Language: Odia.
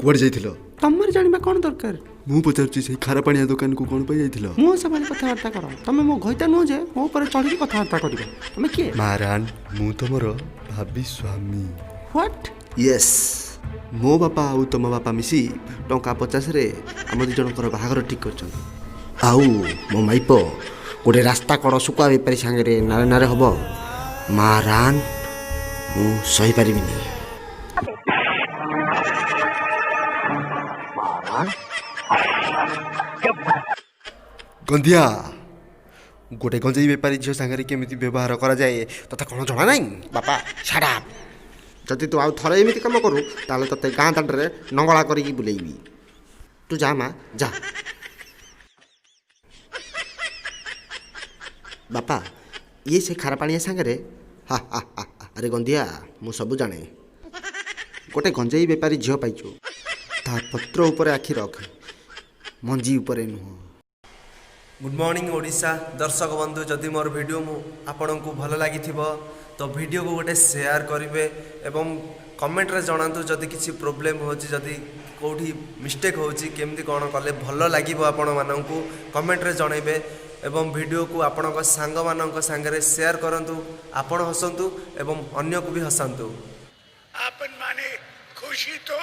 କୁଆଡ଼େ ଯାଇଥିଲ? ତମର ଜାଣିବା କ'ଣ ଦରକାର? ମୁଁ ପଚାରୁଛି, ସେଇ ଖାରା ପାଣିଆ ଦୋକାନକୁ କ'ଣ ପାଇଁ ଯାଇଥିଲ? ମୋ ସଭାରେ କଥାବାର୍ତ୍ତା କର। ତମେ ମୋ ଘଇତା ନୁହଁ ଯେ ମୋ ଉପରେ ଚଢ଼ିକି କଥାବାର୍ତ୍ତା କରିବ। ତମେ କିଏ? ମାରାନ, ମୁଁ ତମର ଭାବି ସ୍ୱାମୀ। What? Yes, ମୋ ବାପା ଆଉ ତମ ବାପା ମିଶି ଟଙ୍କା 50ରେ ଆମ ଦୁଇ ଜଣଙ୍କର ବାହାଘର ଠିକ୍ କରିଛନ୍ତି। ଆଉ ମୋ ମାଇପ ଗୋଟେ ରାସ୍ତା କଡ଼ ଶୁଖୁଆ ବେପାରୀ ସାଙ୍ଗରେ ନାରେ ନାରେ ହବ, ମାରାନ, ମୁଁ ସହିପାରିବିନି। ଗନ୍ଧିଆ, ଗୋଟେ ଗଞ୍ଜେଇ ବେପାରୀ ଝିଅ ସାଙ୍ଗରେ କେମିତି ବ୍ୟବହାର କରାଯାଏ ତତେ କ'ଣ ଜଣା ନାହିଁ? ବାପା, ଛାଡ଼ା। ଯଦି ତୁ ଆଉ ଥରେ ଏମିତି କାମ କରୁ, ତାହେଲେ ତତେ ଗାଁ ଦାଣ୍ଡରେ ନଙ୍ଗଳା କରିକି ବୁଲେଇବି। ତୁ ଯା ମା, ଯା। ବାପା, ଇଏ ସେ ଖାରା ପାଣିଆ ସାଙ୍ଗରେ। ହା ହା ହା। ଆରେ ଗନ୍ଧିଆ, ମୁଁ ସବୁ ଜାଣେ। ଗୋଟେ ଗଞ୍ଜେଇ ବେପାରୀ ଝିଅ ପାଇଛୁ, ତା ପତ୍ର ଉପରେ ଆଖି ରଖ, ମଞ୍ଜି ଉପରେ ନୁହଁ। ଗୁଡ଼୍ ମର୍ଣ୍ଣିଂ ଓଡ଼ିଶା ଦର୍ଶକ ବନ୍ଧୁ, ଯଦି ମୋର ଭିଡ଼ିଓ ମୁଁ ଆପଣଙ୍କୁ ଭଲ ଲାଗିଥିବ ତ ଭିଡ଼ିଓକୁ ଗୋଟେ ସେୟାର କରିବେ ଏବଂ କମେଣ୍ଟରେ ଜଣାନ୍ତୁ ଯଦି କିଛି ପ୍ରୋବ୍ଲେମ୍ ହେଉଛି, ଯଦି କେଉଁଠି ମିଷ୍ଟେକ୍ ହେଉଛି, କେମିତି କ'ଣ କଲେ ଭଲ ଲାଗିବ ଆପଣମାନଙ୍କୁ କମେଣ୍ଟରେ ଜଣାଇବେ ଏବଂ ଭିଡ଼ିଓକୁ ଆପଣଙ୍କ ସାଙ୍ଗମାନଙ୍କ ସାଙ୍ଗରେ ସେୟାର କରନ୍ତୁ। ଆପଣ ହସନ୍ତୁ ଏବଂ ଅନ୍ୟକୁ ବି ହସାନ୍ତୁ। आपन माने खुशी तो।